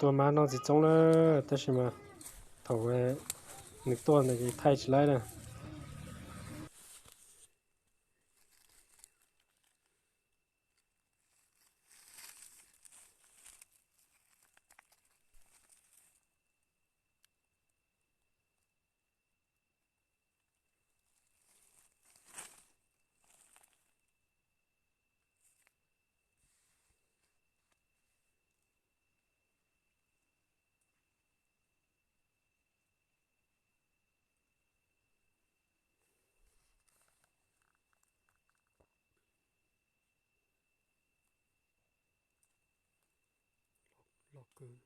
Tua mab noj txiv txoob na, tab sis mas thaum nws tuaj ntawd ces thaij tsis laib na. Loj kawg.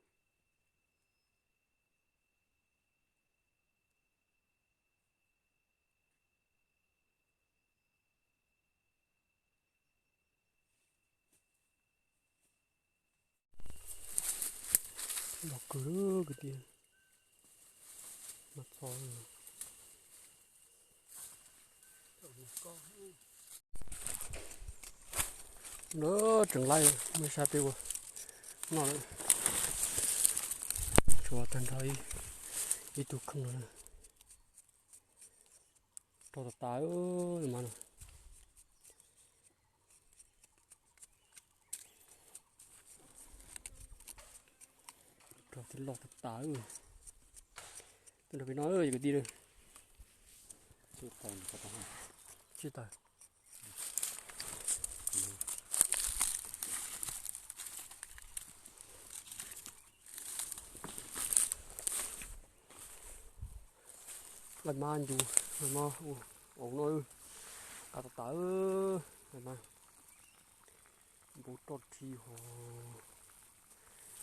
Loj kawg kwv tij. Mas txog lawm, tseem laij, muaj sab peb ua noj lawm. Tshuav tag nrho ib tug khoom no na. Rog tas tas mas no. Rog thiab loj tas tas. Tuaj nrog peb noj kwv tij. Tsis tas. Laj mab ncu, laj mab ua auv no, qab tas tas. Laj mab npau roj rhi hos,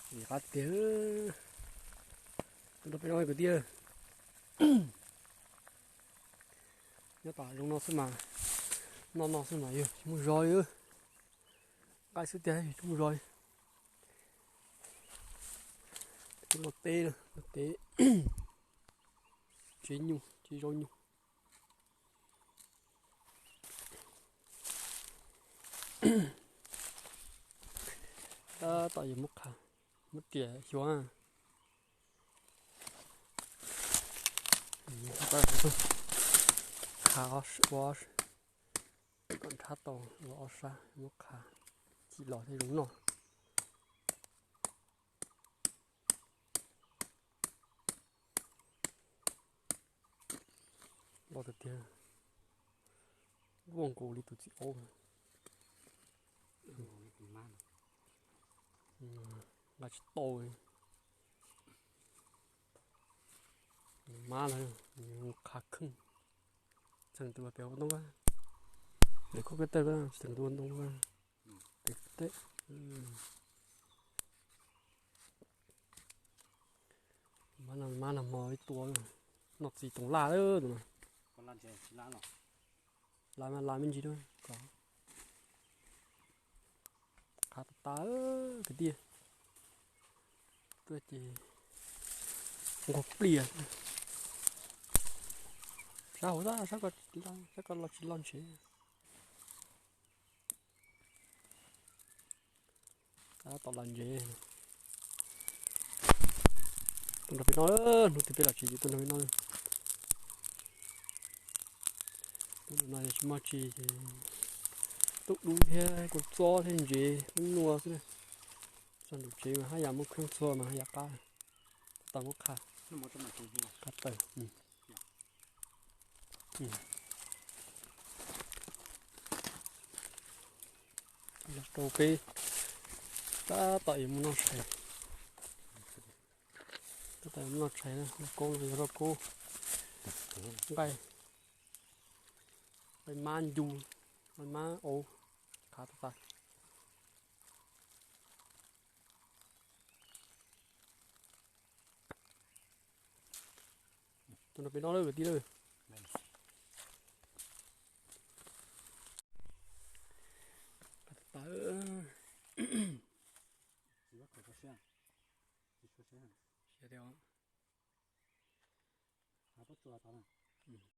vim qab tiag. Tuaj nrog peb noj kwv tij. Nyob tom zoov no xwb mas, noj noj xwb mas yog tsis muaj zog li. Nqaij xwb tiag tsis muaj zog li. Loj teb, loj teb. Tsev nyuj, tsev zaub nyuj. Tab tom yuav muab qha, muab riam xyuas. Qha ua kom nrhab tau los ob sab, muab qha cim los thiaj zoo noj. Loj tiag tiag, vuag nkaus li tus txiv aub. Nqa tsis tau li. Mab no qha kheej. Txheem tus pem ua ntoo, ntawm koj kab tawj txheem tus ua ntoo. Mab no, mab no hmo ib tua, noj txiv toov laj lawm tus no. Laj, laj me ntsis lawm. Qha tas tas kwv tij. Tuaj ces nquag plias. Sab hauv, sab ko, sab ko los tsis loj ntshe. Tab tom los ntsev. Tuaj nrog peb noj, hnub twg peb los tsev ces tuaj nrog peb noj. Hnub no yog tsis muaj tsis ces tub dub thiab kua txob thiab ntsev lub nua xwb. Txog nram tsev mas haj yam muaj kheej txhua mas haj yam qab. Tau muab qha, qha tawm. Los rau peb tab tom yuav mus noj tshais. Tab tom yuav mus noj tshais na, noj koob no yog noj koob nqaij, nqaij mab ncu, nqaij mab auv, qha tas tas. Tuaj nrog peb noj lawm kwv tij lawm. Qha tas tas.